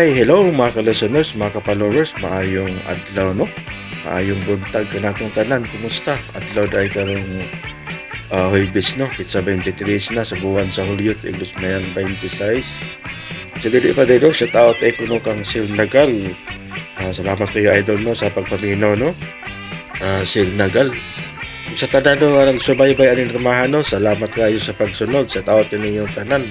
Ay, hello mga ka-listeners, mga ka-followers, maayong adlaw, no? Maayong buntag kanatong tanan, kumusta? Adlaw dahil karong Huwebes, no? Pitsa 23 na sa buwan sa Hulyo, tuig 2026. Sa dili pa dito, shout out ay kuno kang Sil Nagal. Salamat kayo, idol, no, sa pagpaminaw, no? Sil Nagal. Sa tanan, no, nga nagsubaybay aning ramahan, no? Salamat kayo sa pagsunod. Shout out ninyong tanan.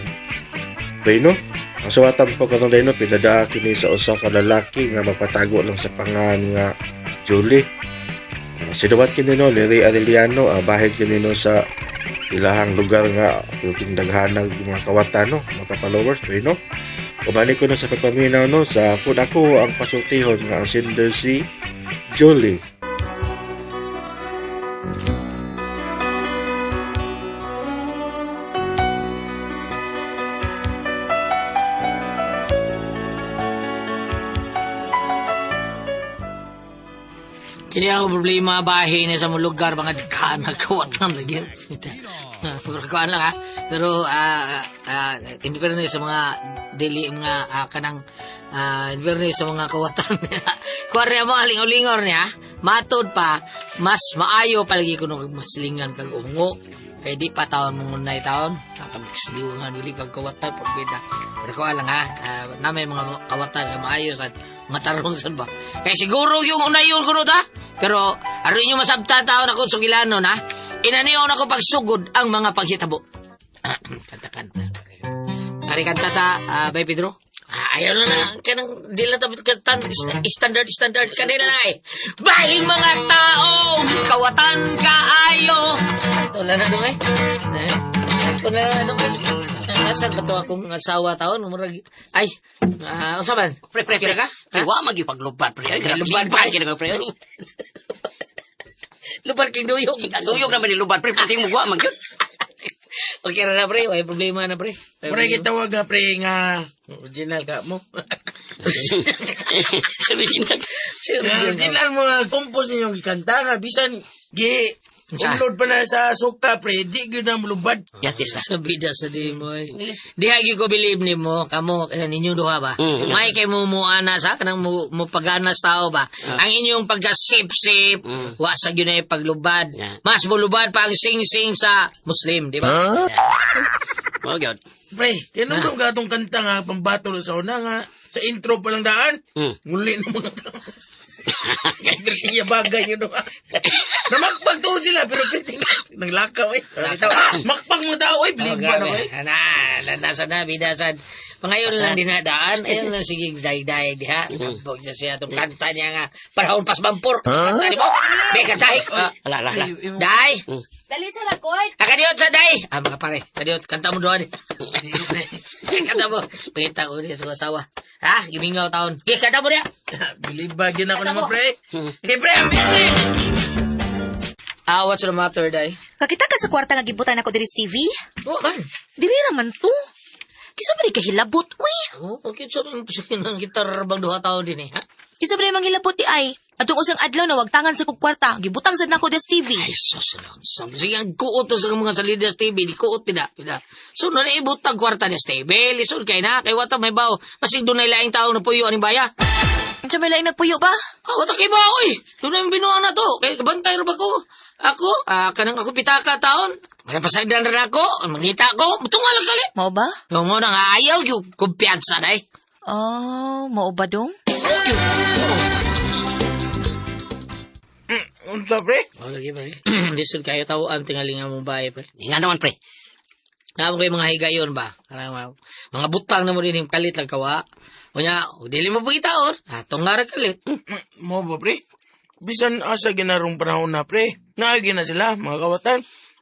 Bueno, ang suwatan po karon dayno pinadaa kini sa usa ka lalaki nga mapatago lang sa pangan nga Julie. Sinuwat kini no ni Ray Arellano, bahin kini no sa ilahang lugar nga pilting daghanag mga kawatan, no, mga followers. Bueno, kumani ko no sa pagpaminaw, no, sa kung ako ang pasultihon nga ang sender si Julie. Kini ang problema bahin ni sa mga lugar mga daghan nagkawatan lagi. Pero kuan lang ha. Pero in fairness sa mga dili mga kanang in fairness sa mga kawatan. Kuan niya mo lingaw-lingor niya. Matod pa mas maayo palagi kuno kag maslingan kag ungo. Kay di pa taon mo ngunay taon. Nakabisliwangan dili kag kawatan pagbida. Pero kuan lang ha. Na may mga kawatan nga maayo sad mga tarong sad ba. Kay siguro yung unayon kuno ta. Pero aron inyo masabta taon ako sugilanon ha. Inaniyon ako pagsugod ang mga paghitabo. Kanta-kanta. Ari kanta ta, Bay Pedro. Ayaw na na, kanang di lang tabi kantan, standard, standard, kanila na eh. Bahing mga tao, kawatan kaayo. Ito lang na doon eh. Ito na lang doon eh. Nasaan ba ito akong asawa taon? Murag, ay, unsa man? Pre, pre, pre. Kira ka? Pre, wa magyupaglubad, pre. Ay, Ay, lubad, lubad, pre. pre. Pre, pre. Lupad king duyog. Suyog naman ni lubad, pre. Pati mo wa magyud. Okay ra na, pre. Way problema na, pre. Way Pre, problema. gitawag nga pre nga original ka mo. Sa original. Si original. Original mo nga compose ninyong gikanta nga bisan gi Unsa? upload pa na sa suka pre, di gyud na mulubad. Yatis na. Sa bida sa di mo eh. Di hagi ko believe ni mo, kamo, eh, ninyong duha ba? Mm. May kay mo muana sa, kanang mo, mo paganas tao ba? Ang inyong pagkasip-sip, wa sa gyud na paglubad. Yeah. Mas mulubad pa ang sing-sing sa Muslim, di ba? Mo gyud. Pre, tinulog ka atong kanta nga pambato sa una nga sa intro pa lang daan. Nguli na mga tao. Kaya niya bagay yun. No? Namakpag tuon sila pero piting naglakaw eh. Makpag mga tao eh, Oh, believe ba grabe. na eh. Na, na, nasa na, bidasan. Pangayon lang dinadaan, ayun lang sige daig-daig diha. Kabog na siya itong kanta niya nga, panahon pas bampor. Kanta ni mo, may kantahi. Ala, ala, ala. Day! Dali sa lakoy. Kadiyot sa day! Mga pare, kadiyot, kanta mo doon. Kanta mo. Pangita ko niya sa asawa. Ha? Gimingaw taon. Okay, kanta mo niya. Believe ba gyud ako naman pre? Okay pre, ambis pre. What's the matter, day? Kakita ka sa kwarta nga gibutan ako diri sa TV? Oh, man. Diri naman to. Kisa ba ni kahilabot, uy? Oh, okay, so, ng gitar bang duha taon din eh, ha? Kisa ba ni manghilabot di ay? Atong usang adlaw na wagtangan sa kog kwarta, gibutang sad nako diri sa TV. Ay, sus, sige, ang kuot sa mga salida sa TV, di kuot nila. Pila. So, nung naibutang kwarta ni TV, lisod kay na, kay wata may bao. Masig doon na ilaing tao na puyo aning baya. Unsa may laing nagpuyo ba? Wata kay bao eh. Doon na yung binuang na to. Kay kabantay ra ba ko? Ako, kanang ako pitaka taon. Manang pasagdan rin ako, mangita ko, mutunga lang gali. Mao ba? Yung mo nang ayaw yung kumpiyansa na eh. Oh, mao ba dong? Okay. Unsa pre? Oh, lagi pre. Lisod kayo tao ang tingalinga mong bahay pre. Nga naman, pre. Namo kayo mga higayon ba? Karang mga butang na mo rin yung kalit lang kawa. Unya, og dili mo pagitaon, atong nga ra kalit. Mo ba pre? Bisan asa ginarong panahon na pre. Naagi na sila mga kawatan.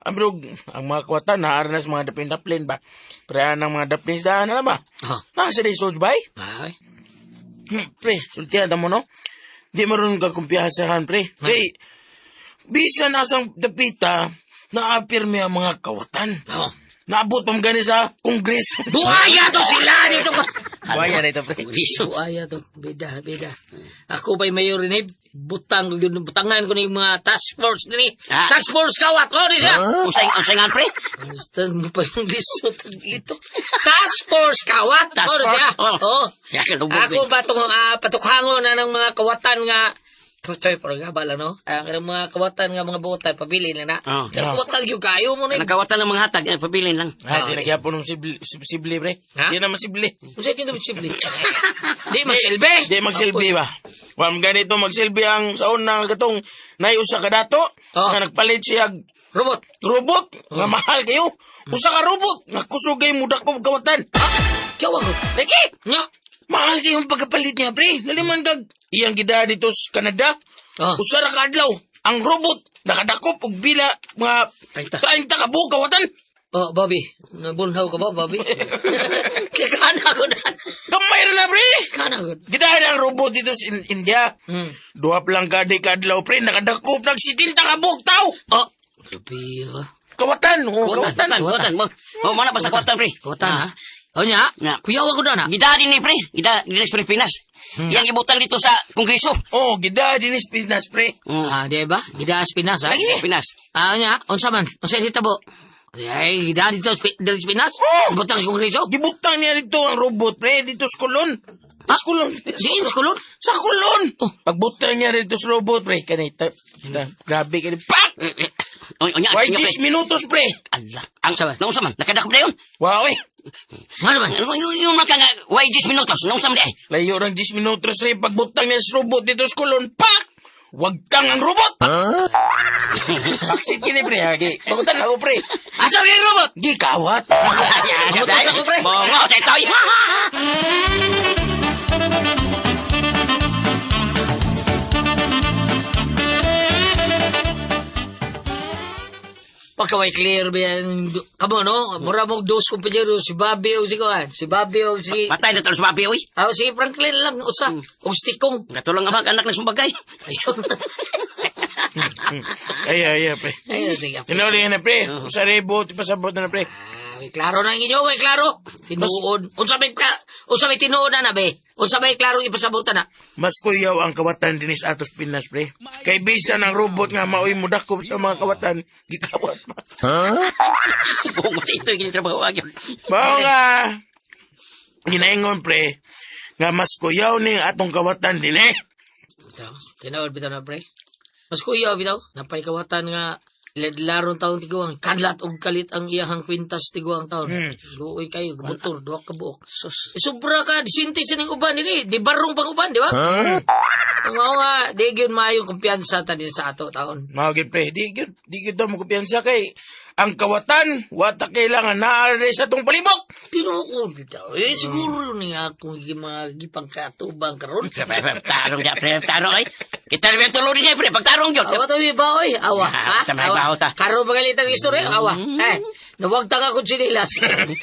Amrog ang mga kawatan naarnas mga dapin-daplin ba. Pre anang mga daplin sa daan na ba? Oh. Nasa di sos bay? Ay. Pre, sultihan ta mo no. Di marunong ka kumpiyansahan pre. Kay bisan asang dapita naapirmi ang mga kawatan. Oh. Naabot pa gani sa kongres. Buaya to sila dito ko. Buaya na ito pre. Kongreso. Buaya to. Bida, bida. Ako ba'y mayor ni Butang yun, butangan ko ni mga task force ni. Ah. Task force kawat ko ni siya. Unsay ngan pre? Basta mo pa yung lisod dito. Task force kawat Task ko ni siya. force, oh. Oh. Ya kalubog. Ako ba itong patukhangon na ng mga kawatan nga Toy, pero nga bala, no? Ang kanang mga kawatan nga mga buotan, pabili na na. Oh. Pero kawatan yung kayo mo na. Nagkawatan ng mga hatag, eh, pabilin lang. Ah, di nagyapon ng sibli, sibli pre. Ha? Di na masibli. Kung sa'yo tinawag sibli. Di magsilbi. Di magsilbi ba? Wam ganito magsilbi ang sa una katong nay usa ka dato Oh. nga nagpalit siya Robot. robot nga mahal kayo. Usa ka robot nga kusog kay mudak og kawatan. Ah, Kawa ko. Lagi! Nga. Mahal kayong pagkapalit niya, pre. Laliman kag iyang gida dito sa Canada. Oh. Usa ra ka adlaw ang robot nakadakop og bila mga 30 ka buok kawatan. Oh, Bobby. Nabunhaw ka ba, Bobby? Kana ko na. Gamay ra na, pre. Kana ko. Gidahan ang robot dito sa India. Duha pa lang kada kadlaw, pre. Nakadakop nag 70 ka buok tao. Oh. Grabe ka. Kawatan, oh, Kawatan. kawatan. Kawatan, kawatan mo. Oh, mana basta kawatan pre. Kawatan, ha? O nya, Nga. kuyawa ko na na. Gida din ni pre, gida din sa Pilipinas. Yang ibutang dito sa Kongreso. Oh, gida dinis Pinas, pre. Ah, di ba? Gidaas Pinas, ha? Lagi Pinas. Ah, nya, unsa man? Unsa hitabo? Ay, gida dito sa diri sa Pinas? Oh! Butang sa Kongreso? Gibutang niya dito ang robot, pre, dito sa Kulon. Ah? Sa Kulon. Diin sa Kulon? Sa Kulon. Oh. Pagbutang niya dito sa robot, pre. Kanay, grabe kani. Pak! Eh, eh, Oy, onya, Why onya, pre. 10 minutos, pre? Allah. Ang Sabi. naunsa man, nakadakop na yun. Wow, eh. Nga naman. Ano yung maka nga, why 10 minutos, naunsa man di ay. Layo rang 10 minutos, pre. Pagbutang niya sa robot dito sa Kulon, pak! Wag kang ang robot! Baksit kini, pre. ha? Gi, Pagutan ako, pre. Asa yung robot? Gikawat. Butang sa ko, pre. Bongo, tetoy. Pagka may clear ba yan? Kamo, no? Mura mong dos kumpanyero, si Bobby o si Kuan. Si Bobby o si... Patay na talo sa babi, oy. Ah, si Franklin lang, usa. O si Tikong. Katulong ang mga anak ng sumbagay. Ayun. Ay, ay, ay, pre. Ayun, sige. Tinuli na, pre. Sa robot, ipasabot na, pre. Ah, may klaro na ang inyo, may klaro. Tinuod. Unsa may unsa may tinuod na na be? Unsa may klaro ipasabutan na? Mas kuyaw ang kawatan dinis atos Pinas, pre. Kay bisan ang robot nga maoy mudakop sa mga kawatan, gikawat pa. Bongo, tetoy, ginitrabaho agyo. Mao nga ginaingon, pre, nga mas kuyaw ning atong kawatan din eh. Bitaw, tinuod bitaw na pre. Mas kuya bitaw, napay kawatan nga ladlaron taon tiguang kadlat og kalit ang iyahang kwintas tiguang taon. Luoy kayo gubutor duha ka buok. Sus. Eh, sobra ka disinti sa ning uban dinhi, di barong pang uban, di ba? Mao nga di gyud maayo kumpiyansa ta din sa ato taon. Mao gyud, pre, di gyud daw mo kumpiyansa kay ang kawatan wata kailangan naa sa atong palibok. Pinuod bitaw. Eh siguro ni akong mga gipangkatubang karon. Tarong ka, pre, tarong ay. Kita rin tulo din eh, pre, pagtarong yun. Awa tayo ba, oy? Awa. Ah, Ha? sa may baho ta. Karon pagalitan ang istorya, awa. Eh, nawag ta ka kung sinilas.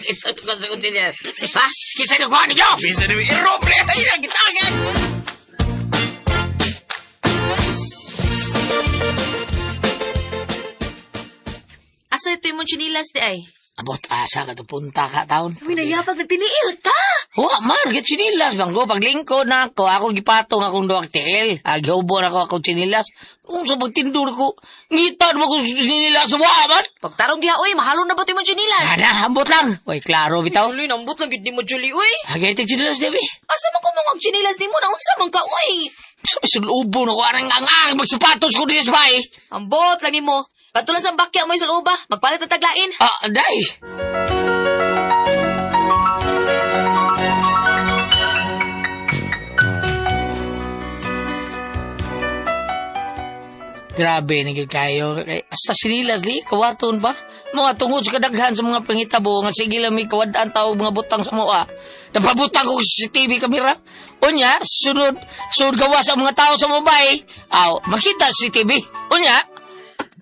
Isa ka sa kung sinilas. Ha? Kisa na kuha ninyo! Bisan ni iro, pre, ay nagitagan. Asa ito yung chinilas di ay? Abot asa ka to punta ka taon. Uy, nayabag nagtiniil ka! Wa man, get sinilas bang ko paglingkod na ako, ako gipatong akong duwag tiil. Aghubo na ako akong sinilas. Unsa pagtindur ko, ngitan mo ko sinilas wa man. Pagtarong diha, uy, mahalo na ba ito yung chinilas? Ana, ambot lang. Way klaro bitaw. Julie, nambot lang gid ni mo, Julie, uy. Agay tig sinilas debi. Asa man ko mga chinilas ni mo, naunsa man ka, uy. Sa sulubo na ko arang ang ang magsapatos ko dinis bay. Ambot lang nimo. Katulan sa bakya mo sa luba, magpalit ang taglain. Ah, day. Grabe na gyud kayo. Kay hasta sinilas li kawaton pa. Mga tungod sa kadaghan sa mga pangitabo nga sige lang may kawad-an tao mga butang sa moa. Napabutang ko sa CCTV camera. Unya, sunod sunod gawa sa mga tao sa mobile. Aw, makita sa CCTV. Unya,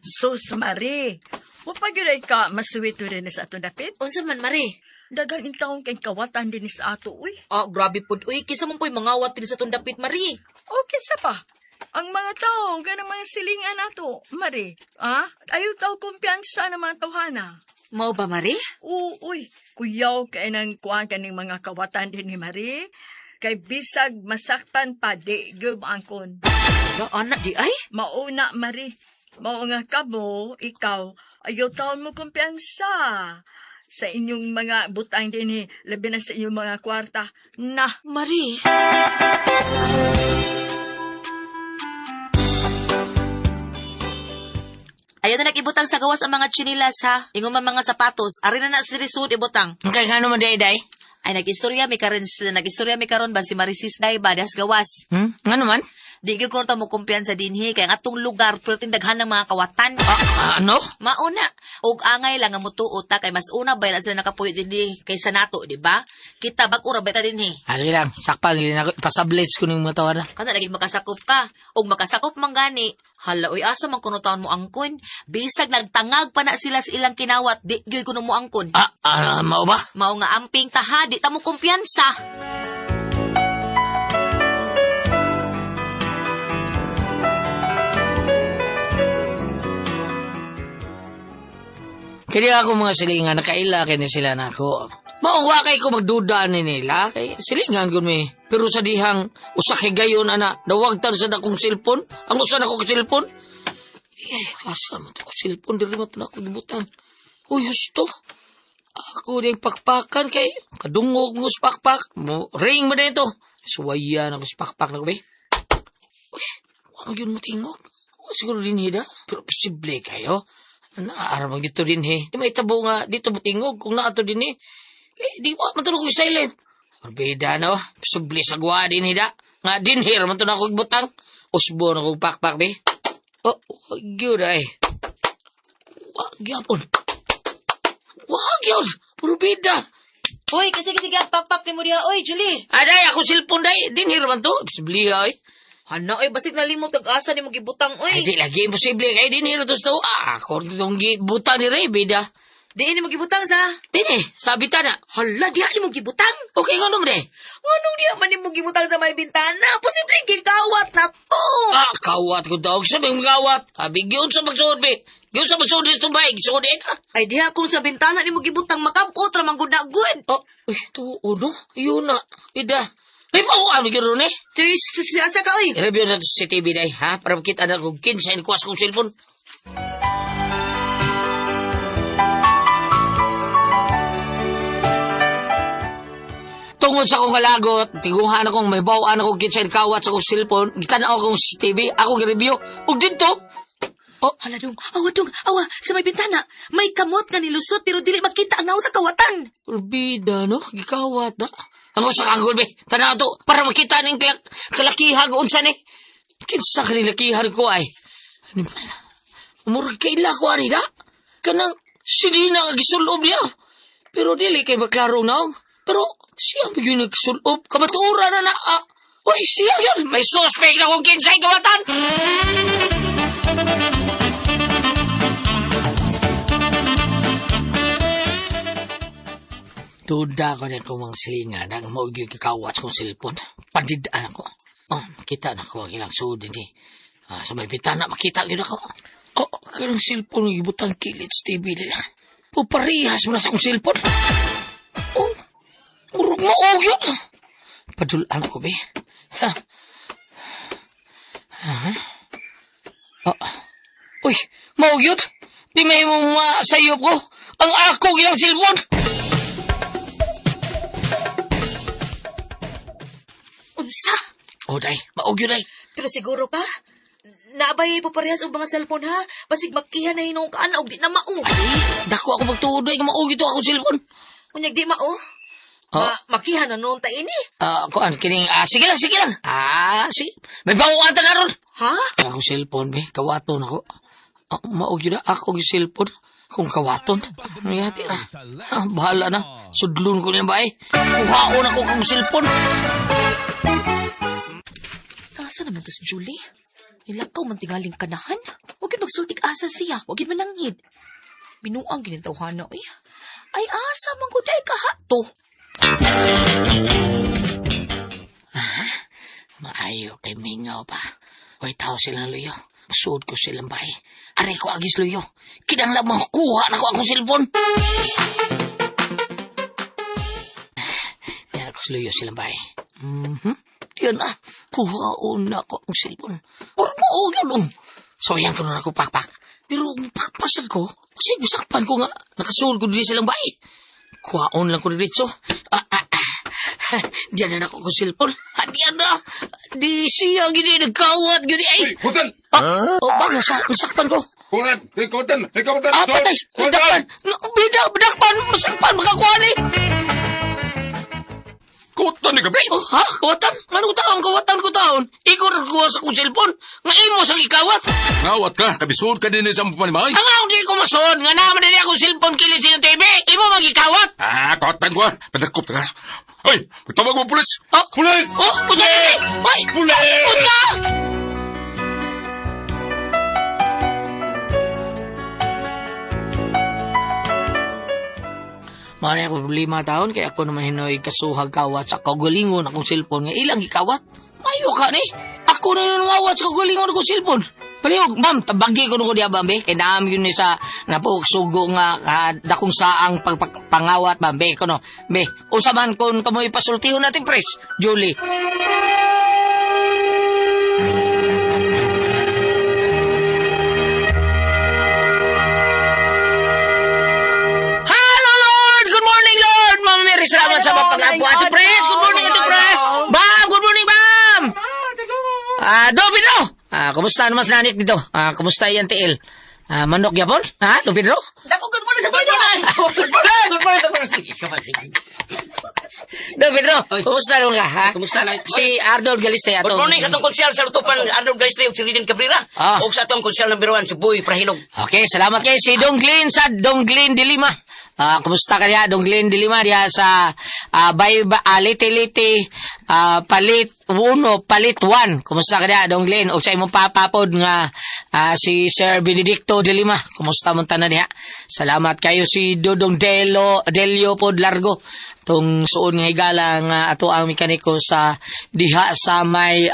Sus, Mari. Wa pa gyud ay ka masuwit rin sa ato dapit. Unsa man, Mari? Daghang intawon kay kawatan din sa ato, uy. Ah, grabe pud uy, kisa man po'y mangawat din sa tundapit, Mari. Okay sa pa. Ang mga tao, ganang mga silingan ato, Mari. Ah, ayaw tao kumpiyansa ng mga tawhana. Mao ba, Mari? Oo, uy, kuyaw kay nang kuan kaning mga kawatan din ni Mari. Kay bisag masakpan pa, di gyud angkon. Ba, anak di ay? Mauna, Mari. Mao nga kamo, ikaw, ayaw taon mo kumpiyansa sa inyong mga butang dinhi, labi na sa inyong mga kwarta. Na, Mari. Ayaw na nag-ibutang sa gawas ang mga tsinilas ha. Ingon man mga sapatos. Ari na na si Risud ibutang. Kay nga naman day day. Ay nag-istorya mi karon nag-istorya mi karon ba si Marisis day ba das gawas. Nga naman? Di gyud ko ta mo kumpiyansa dinhi kay ang atong lugar perting daghan ng mga kawatan. Ah, ano? Mauna og angay lang nga mutuo ta kay mas una bay na sila nakapuyo dinhi kaysa nato, di ba? Kita bag ura ba ta dinhi. Ah, sige lang, sakpan, hindi na ako. Pasablits ko ng mga tawa na. Kana lagi makasakop ka. Og makasakop man gani. Hala oy asa man kuno taon mo angkon. Bisag nagtangag pa na sila sa ilang kinawat, di gyud kuno mo angkon. Ah, ah, mao ba? Mao nga amping taha, di ta mo kumpiyansa. Kaya ako mga silingan, nakaila kini sila na ako. Maungwa kay ko magduda ni nila, kay silingan gud mi. Pero sa dihang usa kay gayon ana, nawagtan sa dakong cellphone, ang usa na kong cellphone. Eh, asa man to ko cellphone diri man to na ako gibutan. Uy, husto. Ako din pakpakan kay kadungog mo sa pakpak, mo ring mo dito. Suwaya na ko sa pakpak na ko be. Uy, wa man gyud mo tingog. Wa siguro din hida, pero posible kayo. Naara man gito din he. Di maitabo nga dito mo tingog kung naato din eh. Eh, di wa man to ko silent. Orbida na wa. Subli sa gwa din hida. Nga din here man to na ako butang. Usbo na ko pakpak be. Oh, gyud ay. Wa gyapon. Wa gyud. Puro bida. Uy, kasi kasi ang pakpak ni mo diha oy, Julie. Aday, ako cellphone day. Din here man to. Subli ay. Hala oy, basig nalimot kag asa nimo gibutang Ay, oy. di lagi imposible. Kay din here to sa Ah, ako itong buta ni Ray, bida. Di nimo gibutang sa. Din eh, sabi ta na. Hala, diha nimo gibutang. Okay, nga naman eh. Anong diha man nimo gibutang sa may bintana? Posibleng gikawat na to. Ah, kawat ko daw. Sabi mong kawat. Abi, giyon sa magsuod, be. Giyon sa magsuod sa tubay. Gisuod eh, ta. Ay diha kung sa bintana nimo gibutang makabot ra man gud na good. Oh, uy, to, uno. Yun na. Ida. Ay, mauan, ganoon eh. Tis, asa ka oy. I-review na to sa TV day, ha? Para makita na kung kinsa kuwas kong cellphone. Tungod sa akong kalagot, tiguhan akong may bawaan akong kinsa kawat sa akong cellphone, gitan-aw akong CCTV, ako gi-review. Ug dito, Oh, hala dong. Awa dong, awa sa may bintana. May kamot nga nilusot pero dili makita ang naong sa kawatan. Urbida, no? Gikawat na. Ang usa ka gulbi, tanaw to, para makita ning kalakihan ko unsa ni. Kinsa kanilakihan ko ay. Ano ba? Murag kaila ko ani da. Kanang silina nga gisulob niya. Pero dili kay maklaro na. Pero siya ba yun nagsulob? Kamatuura na na. Ah. Uy, siya yun. May suspect na kung kinsay kawatan. Duda ko na kung mga silingan ang maugyo kikawat kong cellphone. Pandidaan ako. Oh, makita na ko ang ilang sud din eh. Ah, sa may bitana, makita yun ako. Oh, karang cellphone yung ibutang kilid sa TV nila. Puparihas mo na sa kong cellphone. Oh, murag maog yun. Padulaan ko, be. Ha? Ha? Oh. Uy, maog yun. Di may mong masayop ko. Ang ako ilang cellphone. Unsa? Oh, day. Maog yun, day. Pero siguro ka, naabay po parehas og mga cellphone ha. Basig makiha na hinuong kaan og di na mao. Ay, dako ako magtuod ay maog ito akong cellphone. Unyag di mao. Oh. Makiha na noon ta ini. Ah, kuan kining ah, sige lang, sige lang. Ah, sige. May bawo ata na ron. Ha? Akong cellphone be, kawaton ako. Ah, maog yun na ako yung cellphone. Kung kawaton, mayati ra. Ah, bahala na. Sudlon ko niya ba eh. Kuhaon ako kang cellphone. Asa naman to si Julie? Nilakaw man tingaling kanahan. Huwag yun magsultik asa siya. Huwag yun mananghid. Binuang ginintawhana oy. Ay asa man gud ay kahato. Maayo kay mingaw pa. Hoy, tao silang luyo. Suod ko silang bahay. Aray ko agis luyo. Kinangla makuha na ko akong cellphone. Meron ko sa luyo silang bahay. Mhm. Diyan ah, kuhaon na ko ang cellphone. Puro mo yun oh. So yan ko na ako pakpak. Pero kung pakpasad ko, kasi gusakpan ko nga, nakasul ko dili silang bahay. Kuhaon lang ko diretso. Ah, ah, ah. Diyan na ako ko cellphone. Ah, diyan na. Di siya gini nagkawat gini ay. Kutan! Ah, oh, bang, nasakpan ko. Kutan! Kutan! Kutan! Ah, patay! Dakpan! Bida, dakpan! Masakpan! Makakuha ni! Kutan ni ka, pre! Oh, ha? Kawatan? Ano taon? Kawatan ko taon? Ikaw rin kuha sa kong cellphone. Nga imo sang ikawat. Ngawat ka! Kabisod ka din sa panimay! Ang ako di ko masun. Nga naman din akong cellphone kilid sa inyong TV. Imo magikawat. Ah, kutan ko! Padakop ta ka! Ay! Tawag mo pulis! Oh! Pulis! Oh! Unsa ni? Ay! Pulis! Unsa? Mao na ako problema taon kay ako naman hinoy kasuhag kawat sa kaugalingon akong cellphone nga ilang gikawat. Mayo ka ni. Ako na nangawat sa kaugalingon akong cellphone. Palihog, ma'am, tabagi ko nung diya bambe. Kay naam yun ni sa napuksugo nga dakong saang pangawat bambe ko no. Be, unsa man kon kamo ipasultihon natin pres, Julie. Hello, Lord! Good morning, Lord! Ma'am Mary, salamat sa Hello, pag-apo. Ate morning, Pres, good morning, Ate Pres! Bam! Good morning, Bam! Ah, Do Pedro! Ah, kumusta naman sa nanik dito? Ah, kumusta yan, TL? Ah, manok yapon? Ha, Do Pedro? Dako, good morning sa Good morning! Good morning! Good morning! Sige, Do Pedro, kumusta naman ka, ha? Kumusta na? Si Arnold Galiste ato. Good morning sa atong konsyal sa Lutupan, Arnold Galistri ug si Ridan Cabrera. Ah. Ug sa atong konsyal number 1 si Boy Prahinog. Okay, salamat kay si Dong Glenn sa Dong Glenn de Lima. Ah, kumusta ka diha, Dong Glenn de Lima diha sa bay Liti Liti palit 1 palit 1. Kumusta ka diha, Dong Glenn? O sa imong papa pod nga si Sir Benedicto de Lima. Kumusta man tanan diha? Salamat kayo si Dodong Delo Delio pod Largo tong suod nga higala nga ato ang mekaniko sa diha sa may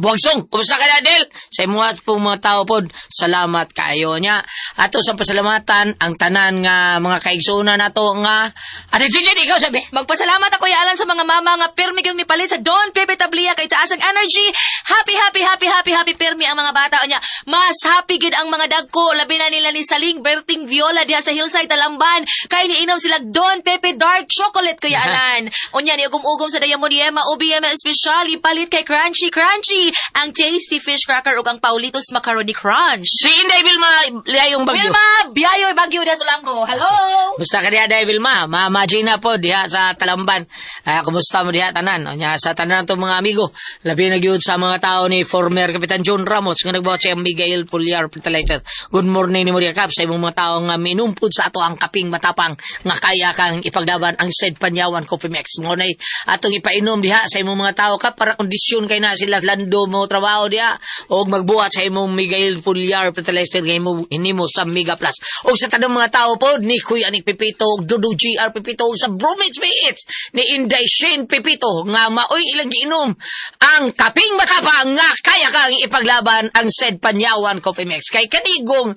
Buwagsong. Kumusta ka na, Del? Sa imuha pong mga tao pod, salamat kayo niya. Ato sa pasalamatan ang tanan nga mga kaigsuonan nato nga Ate Jinjin, ikaw sabi. Magpasalamat ako yalan sa mga mama nga pirmi yung nipalit sa Don Pepe Tablia kay taas ang energy. Happy, happy, happy, happy, happy pirmi ang mga bata niya. Mas happy gid ang mga dagko. Labi na nila ni Saling Berting Viola diha sa Hillside Talamban. Kay niinom sila Don Pepe Dark Chocolate kuya Alan. Unya ni ugom-ugom sa Dayamoniema OBM espesyal ipalit kay Crunchy Crunchy ang Tasty Fish Cracker ug ang Paulitos Macaroni Crunch. Si Inday Vilma Layong Bagyo. Wilma, biyayo Bagyo diha sa Langgo. Hello. Kumusta ka diha, Day Vilma? Mama Gina po diha sa Talamban. Ah, kumusta mo diha tanan? Unya sa tanan to mga amigo. Labi na gyud sa mga tao ni former Kapitan John Ramos nga nagbuhat sa Miguel Pulyar Fertilizer. Good morning nimo diha Kap sa imong mga tao nga minumpod sa ato ang kaping matapang nga kaya kang ipaglaban ang said Panyawan Coffee Mix. Mo nay atong ipainom diha sa imong mga tao kap para kondisyon kay na sila lando mo trabaho diha og magbuhat sa imong Miguel Pulyar Fertilizer nga imo hinimo sa Mega Plus. Og sa tanang mga tao po ni Kuya ni Pepito og Dudu GR Pepito og sa Bromage PH ni Inday Shane Pepito nga maoy ilang giinom ang kaping matapang nga kaya kang ipaglaban ang said Panyawan Coffee Mix. Kay kanigong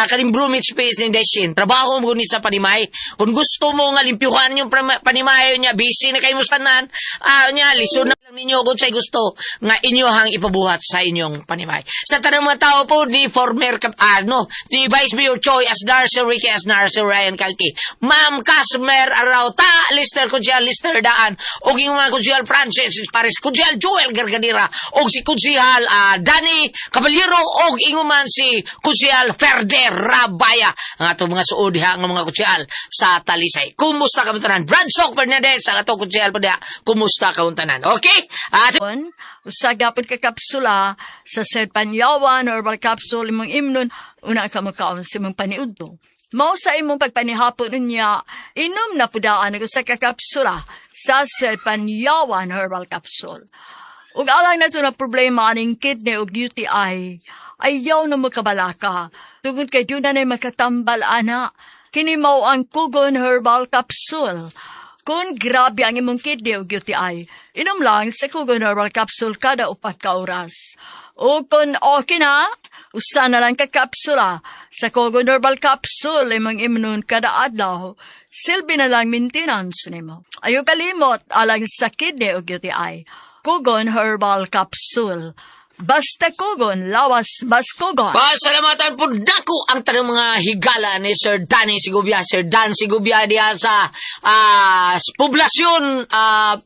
kaning Bromage PH ni Inday Shane, trabaho mo ni sa panimay. Kung gusto mo nga limpyuhan yung panimay niya, busy na kayo mo tanan, niya, lisod na lang ninyo kung sa'y gusto nga inyohang ipabuhat sa inyong panimay. Sa tanang mga tao po ni former ni Vice Mayor Choi Asnar, Sir Ricky Asnar, Sir Ryan Kalki, Ma'am Casmer Arauta, Lister Kunsyal, Lister Daan, o yung mga Kunsyal Francis Paris, Kunsyal Joel Garganira, o si Kunsyal Danny Caballero, o inguman si Kunsyal Ferde Rabaya, ang atong mga suod diha nga mga kunsyal sa Talisay. Kumusta ka tanan? Brad Sok Fernandez, ang atong kunsyal po diha. Kumusta ka tanan? Okay? At Usa gapon ka kapsula sa Serpanyawan herbal capsule imong imnon una ka makaon sa imong paniudto. Mao sa imong pagpanihapon unya, inom na pudaan ang usa ka kapsula sa Serpanyawan herbal capsule. Ug alang na to na problema aning kidney ug UTI, ayaw na makabalaka. Tungod kay doon na makatambal ana, kini mao ang Kugon Herbal Capsule. Kung grabe ang imong kidney ug UTI, inom lang sa Kugon Herbal Capsule kada 4 ka oras. O kung okay na, usa na lang ka kapsula sa Kogon Herbal Capsule imong imnon kada adlaw. Silbi na lang maintenance nimo. Ayo kalimot alang sa kidney ug UTI. Kogon Herbal Capsule. Basta Kogon, lawas mas Kogon. Pasalamatan po dako ang tanang mga higala ni Sir Danny Sigubia. Sir Dan Sigubia diha sa poblasyon,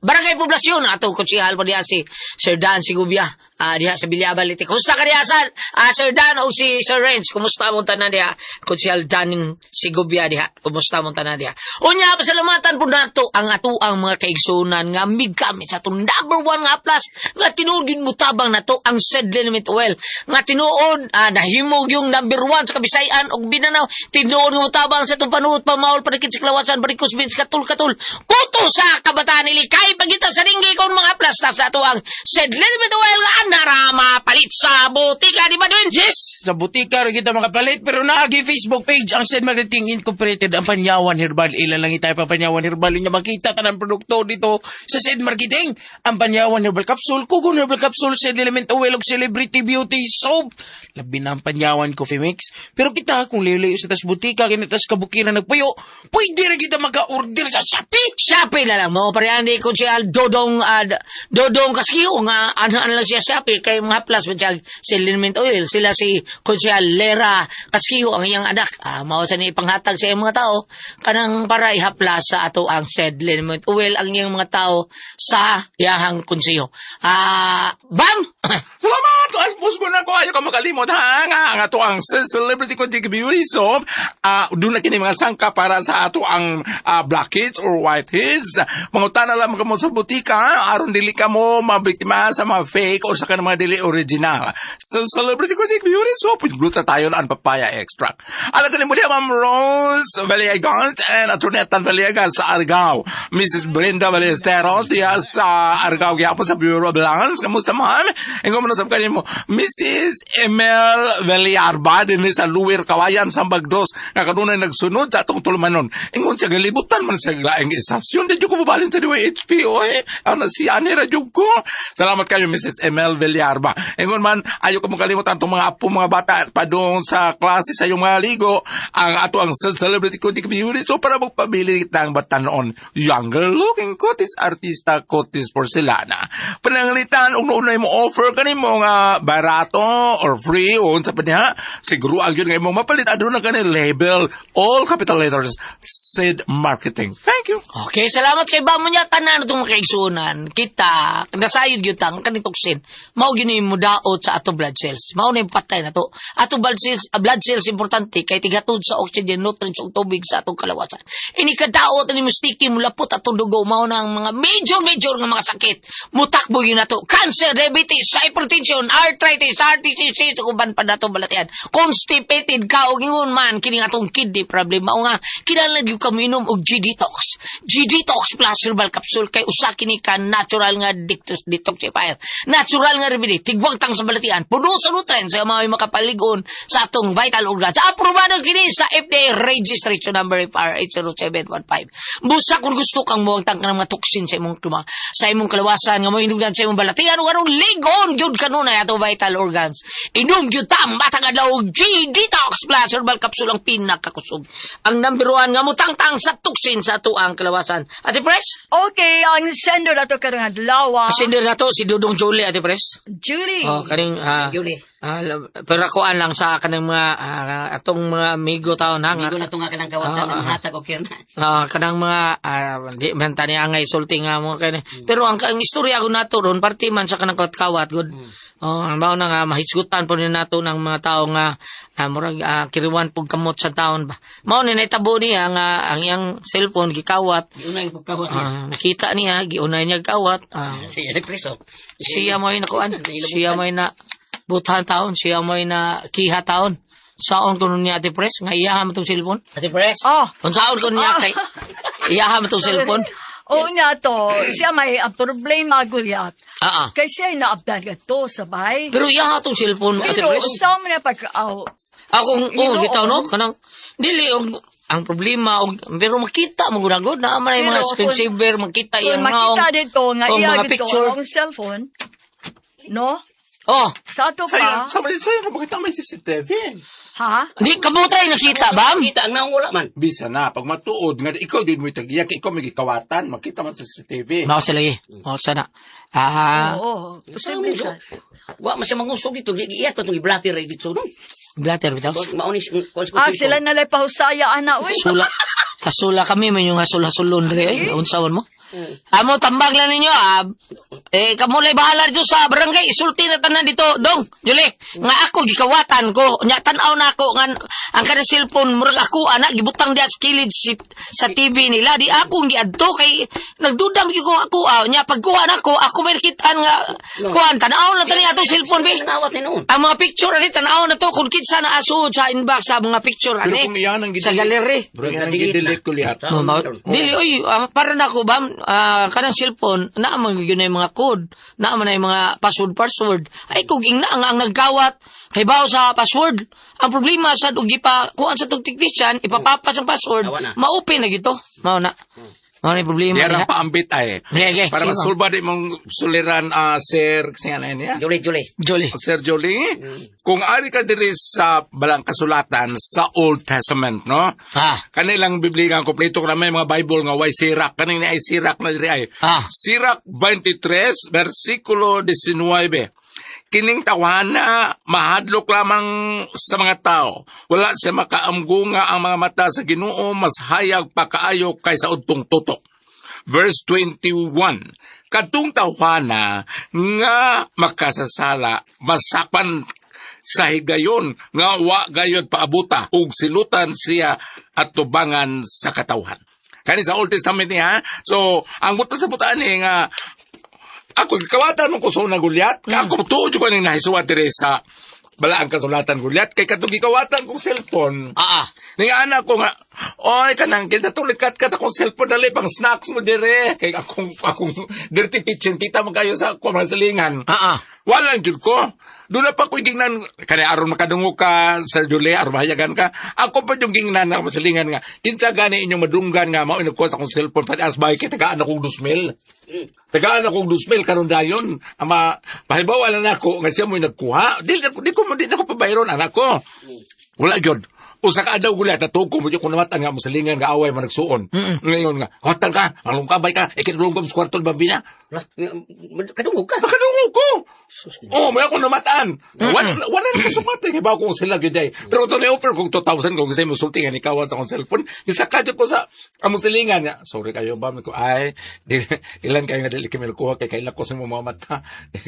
barangay poblasyon. Ato konsihal po diha si Sir Dan Sigubia diha sa Bilyabal. Leyte. Kumusta ka diha, sir? Sir Dan o si Sir Renz? Kumusta mo tanan diha? Konsihal Dan Sigubia diha. Kumusta mo tanan diha? Unya, pasalamatan po nato ang atuang mga kaigsunan nga migkami sa atong number one nga plus nga tinuod yun mutabang nato ang said liniment oil nga tinuod nahimog yung number one sa Kabisayan ug Mindanao, tinuod nga mutabang sa atong panuot, pamawol, panikit sa kalawasan, varicose veins, katul katul kuto sa kabataan, ilikay pagita sa ringgi kon mga plus na sa atuang said liniment oil nga anara mapalit sa botika, di ba, Dwayne? Yes! Sa butika rin kita makapalit, pero naagi Facebook page ang Said Marketing Incorporated, ang Panyawan Herbal. Ila lang itayo pa Panyawan Herbal niya makita tanang produkto dito sa Said Marketing. Ang Panyawan Herbal Capsule, Kugon Herbal Capsule, Said Element Oil ug Celebrity Beauty Soap. Labi na ang Panyawan Coffee Mix. Pero kita, kung liyo sa tas butika, kinitas kabukiran nagpuyo, pwede rin kita maka-order sa Shopee! Shopee na lang mo. Parehan di ko siya Dodong, Dodong Kaskiyo nga ano ano lang siya Shopee kay mga plus man siya si Liniment Oil. Sila si Konsyal Lera Kaskiyo ang iyang anak. Mao sa ni ipanghatag sa iyang mga tao kanang para ihaplas sa ato ang said liniment oil ang iyang mga tao sa iyahang konseyo. Bam! Salamat! Aspos mo na ko. Ayaw ka makalimot, ha? Nga, nga to ang Celebrity Kojic Beauty Soap. Doon na kini mga sangka para sa ato ang blackheads or whiteheads. Mangutana lamang kamo sa butika, ha? Aron dili ka mo mabiktima sa mga fake or sa kanang mga dili original. Sa Celebrity Kojic Beauty Soap with glutathione and papaya extract. Alam ko ni mo diya, Ma'am Rose Villegas and Atty. Tan Villegas sa Argao. Mrs. Brenda Ballesteros diya sa Argao gyapon sa Bureau of Lands. Kamusta, ma'am? Ingon mo na sa kanimo, Mrs. Emel Villarba din sa Luwir Kawayan sa Bagdos nga kanunay nagsunod sa atong tulumanon. Ingon siya galibutan man sa laing istasyon. Di ko mabalin sa DYHP oy. Ano si ani ra jud ko. Salamat kayo, Mrs. Emel Villarba. Ingon man ayo ko makalimutan atong mga apo, mga bata padung sa klase sa iyong mga ligo ang ato ang Celebrity Kojic Beauty so para magpabili ng batanon younger looking kutis artista kutis porcelana. Pananglitan og naunay mo offer kanimo nga barato or free o unsa pa niya, siguro ang yun nga imong mapalit, aduna kani label, all capital letters, Sid Marketing. Thank you. Okay, salamat kay Bamo niya. Tanan itong mga kaigsunan. Kita, nasayod yun tang, kanitoksin. Mao gyud ni mo daot sa ato blood cells. Mao na yung patay na to. Ato blood cells importante kay tigatod sa oxygen, nutrients ug tubig sa atong kalawasan. Ini kadaot ani mo sticky mo lapot atong dugo, mao na ang mga major major nga mga sakit. Mutakbo yun na to. Cancer, diabetes, hypertension, arthritis, heart disease, ug uban pa nato balatian. Constipated ka og ingon man kini atong kidney problem. Mao nga kinahanglan gyud ka moinom og G-Detox. G-Detox Plus Herbal Capsule kay usa kini ka natural nga detoxifier. Natural nga remedy, tigwagtang sa balatian, puno sa nutrients sa mga makapaligon sa atong vital organs. Aprobado kini sa FDA registration number FR 80715. Busa kung gusto kang muwagtang ka ng mga toxin sa imong kalawasan nga mo hinugdan sa imong balatian ug aron ligon gyud kanunay ato vital organs. Inom gyud ta matag adlaw og G-Detox Plus Herbal Capsule, ang pinakakusog. Ang number one nga mutangtang sa toxin sa ato ang kalawasan. Ate Pres? Okay, ang sender nato karong adlaw. Sender na to si Dudong Julie, Ate Pres. Julie. Oh, kaning Julie. Pero kuan lang sa kanang mga atong mga amigo taon ha. Amigo na to nga kanang kawatan ang hatag okay na. Kanang mga di man tani angay sulti nga mo kay. Pero ang istorya ko nato ron parte man sa kanang kawat-kawat gud. Oh, ang mao na nga mahisgutan po ni nato ng mga tao nga murag kiriwan pug kamot sa taon ba. Mao ni naitabo niya nga ang iyang cellphone gikawat. Giunay pagkawat niya. Nakita niya giunay niya kawat. Siya ni preso. Siya mo'y nakuan, siya mo'y na buthan taon, siya mo'y na kiha taon. Saon ko niya, Ate Pres, nga iyaha mo tong cellphone? Ate Pres? Oh. Unsaon ko niya kay iyaha mo tong cellphone? Oo nga to, siya may ang problema gulyat. Ah. Kay siya naabdan ka to sa bahay. Pero iyaha tong cellphone, Ate Pero Pres. unsa mo na pag aw, Akong oh, Hinuon. bitaw no kanang dili og ang problema og pero makita mo gud gud na man yung mga Pero screensaver makita kung iyang makita dito nga o iya mga gito picture. ang cellphone, no? Oh, Sa ato Sayo, pa, sa sayo na bakit may CCTV? ha? di kamutay nakita, bam? Kita ang naong wala man. Bisa na, pag matuod, nga ikaw din mo itagiya, kay ikaw may gikawatan, makita man sa CCTV. Mao sa lagi. Mao sana. Ah, Oo, posible sa. Wa man siya mangusog dito. Giiyat pa itong i-blatter dito. No? Blatter bitaw. Maunis. Ah, sila nalay pahusaya, ana, uy. Sula. Kasula kami man yung hasul-hasulon re. Eh. Unsaon mo? Amo tambag lang ninyo ah. Eh kamo lay bahala dito sa barangay isulti na tanan dito dong. Juli nga ako gikawatan ko nya tan-aw na ako nga ang kanang cellphone murag ako ana gibutang diha sa kilid sa TV nila di ako giadto kay nagdudam gyud ko ako ah, nya pagkuha nako ako may nakitaan nga kuan tan-aw na tani atong cellphone be. Nangawat ni noon. Ang mga picture ani tan-aw na to kung kinsa na asud sa inbox sa mga picture Pero ani kung iyan ang sa gallery. Pero iyan ang gidelete ko lihat. No, dili oy, para na ako ba kanang cellphone naa man gyud na yung mga code, naa man na yung mga password password. Ay kung ingna ang nagkawat kay bawo sa password. Ang problema sa og gipa kuan sa tug technician ipapapas ang password, Awa na. ma-open na gito. Mao na. Mao na yung problema Diyan ang diha. paambit ay. Okay, okay. Para Sige, ma'am. masulba di mong suliran, sir, kasi nga na yun, niya? Juli, Juli. Jolly. Sir Jolie, kung ari ka diri sa balang kasulatan sa Old Testament, no? Ah. Kanilang Biblia nga kompleto na may mga Bible nga way Sirak kaning ni ay Sirak na diri ay. Ah. Sirak 23 versikulo 19. Kining tawana mahadlok lamang sa mga tao. Wala siya makaamgo nga ang mga mata sa Ginoo mas hayag pa kaayo kaysa udtong tutok. Verse 21. Kadtong tawhana nga makasasala masapan sa higayon nga wa gayod paabuta ug silutan siya at tubangan sa katawhan. Kani sa Old Testament niya. So, ang buto sa butaan ni nga ako kawatan mo ko sa una Gulyat. Mm. Ako tuod ko ning nahisuwat diri sa balaang kasulatan Gulyat kay katong gikawatan kong cellphone. Ah, ah. Ning anak ko nga, oy kanang kita tulikat kat akong cellphone dali pang snacks mo dire kay akong akong dirty kitchen kita man kayo sa ako mga salingan. Ah, ah. Wala lang jud ko. Doon na pa ko gingnan kani aron makadungog ka Sir Julie aron mahayagan ka. Ako pa yung gingnan na masalingan nga. Kinsa gani inyong madunggan nga mao inugkuha sa akong cellphone pati as bay kay tagaan akong 2,000. Tagaan akong 2,000 karon dayon. Ama pahibaw na nako nga siya mo nagkuha. Di ko pabayron anak ko. Wala gyud. Usa ka adlaw gula tatuko mo ko namatan nga masalingan nga away man nagsuon. Ngayon nga, hotel ka, malungkabay ka, ikinulungkob sa kwarto ni Bambina. Kadungog ka. Nakadungog ko. Oh, may ako namataan. Wala wala na kasumate kay bago kong sila gyud ay. Pero to offer kong 2,000 kung kasi musulti nga nikaw sa akong cellphone. Gisaka jud ko sa among silingan niya. Sorry kayo ba ko ay di, ilan kayo nga dili kay kuha kay kaila ko sa imong mga mata.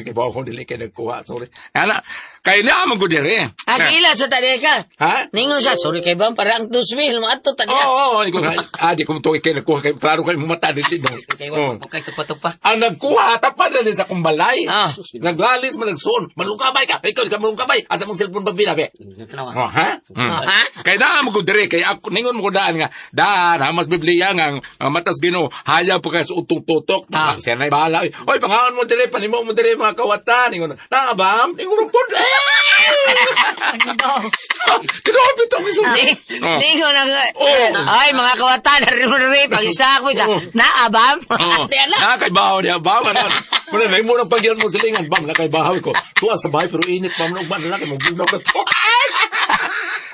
Kay bago kong dili kay nagkuha. Sorry. Ana, kay na mo gud dire. Ah, ila sa tadi ka. Ha? Ningon siya, sorry kay bam, para ang 2,000 mo ato tadi. Oo, oo, oh, oh, di ko to kay nagkuha kay klaro kay imong mata dili no. Kay Oh. wa kay tupa-tupa. Ang nagkuha, tapad na din sa kumbalay. Ah. Naglalis man nagsuon. Malungkabay ka. Ikaw, di ka malungkabay. Asa mong cellphone ba binabi? Tanawa. Oh, ha? Mm. Ha? Kay naa mo ko dire kay ako ningon mo ko daan nga daan ha mas Biblia nga ang matas Ginoo hayag pa kay sa utong tutok. Ah. Siya na bahala. Oy, pangaon mo dire panimo mo dire mga kawatan ningon. Na ba? Ningon pud. Grabe to mi sulti. Oh. Ningon ang Oh. ay mga kawatan rin pag isa ko isa. Naabam. Oo. Ate ala. Nakaibahaw niya. Bam, ano? Muna, na mo nang pagyan mo silingan. Bam, nakaibahaw ko. Tuwa sa bahay, pero init. Bam, na ugma na lang. Mabugnaw ka to.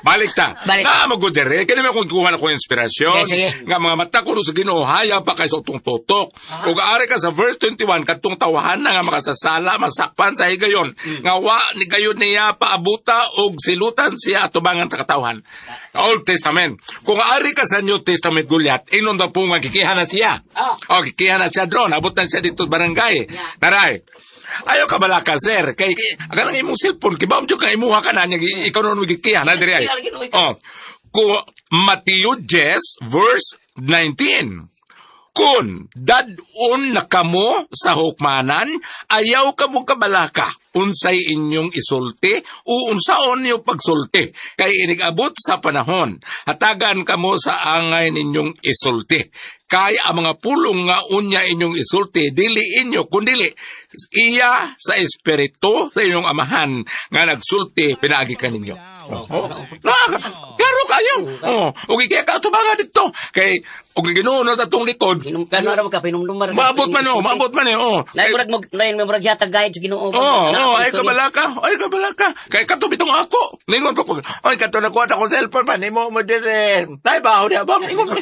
Balik ta. Balik. Na magudere. Kaya naman kung kuha na ko inspirasyon. Sige, sige. Nga mga mata ko sa Ginoo haya pa kay sa utong tutok. Ug ari ka sa verse 21 kadtong tawahan na nga makasasala masakpan sa higayon. Nga wa ni gayon niya paabuta og silutan siya atubangan sa katawhan. Old Testament. Kung ari ka sa New Testament gulyat, inon daw po nga kikihan na siya. O kikihan na siya drone, abot na siya dito sa barangay. Naray. Ayaw ka balaka, sir. Kay, kanang imong cellphone, kibaw mo ka imuha ka na niya, ikaw na gikihan na diri ay. Oh. Ku Mateo 10 verse 19. Kun dad-on na kamo sa hukmanan, ayaw kamo kabalaka unsay inyong isulti o unsaon niyo pagsulti kay inigabot sa panahon hatagan kamo sa angay ninyong isulti. Kay ang mga pulong nga unya inyong isulti, dili inyo, kundili iya sa espiritu sa inyong amahan nga nagsulti pinaagi kaninyo. Oh, na, klaro kayo. Oh, ug kaya ka tubangan dito kay ug Ginoo na tatong likod. Hinum kano ra ka pinumdumar. Maabot man oh, maabot man eh, oh. Nay murag mo nay murag yata guide sa Ginoo. Oo, oh, ay kabalaka, ay kabalaka. Kay kato bitong ako. Ningon pa ko. Ay kato na kuha akong cellphone pa nimo mo dire. Tay ba di ba? Ingon pa.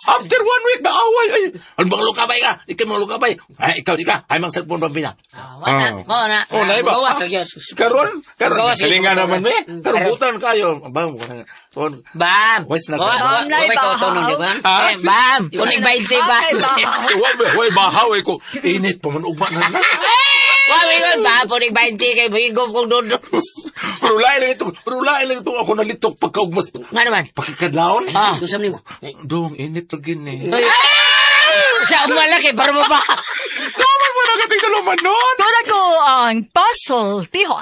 After one week na away ay. Ano bang lukabay ka? Ikaw mo lukabay. Ay ikaw di ka. Ay mang cellphone pa pina. Ah, wala. Mao na. Oh, na iba. Gawas gyud. Karon, karon Gawas, silingan gyud. naman me. Karon butan kayo. Bang, phone. Bam. Wais na Wa- ka. wa- Bam, nay, Wa may kautonon, di ba? Ah, Eh, bam. Unig 20 ba? Wa wa bahaw eh ko. Init pa man ugma na. Wa mingon ba unig 20 kay mahigom kong dodo. Pero lain lang ito. Pero lain lang ito ako nalitok pagkaugmas. Nga naman. Pagkakadlaon. Ah. Usam nimo. Dong, init lagi ni. Ay, sa umalaki para mo ba? Sama mo na kating kaluman nun. Tuna ko ang pasultihon.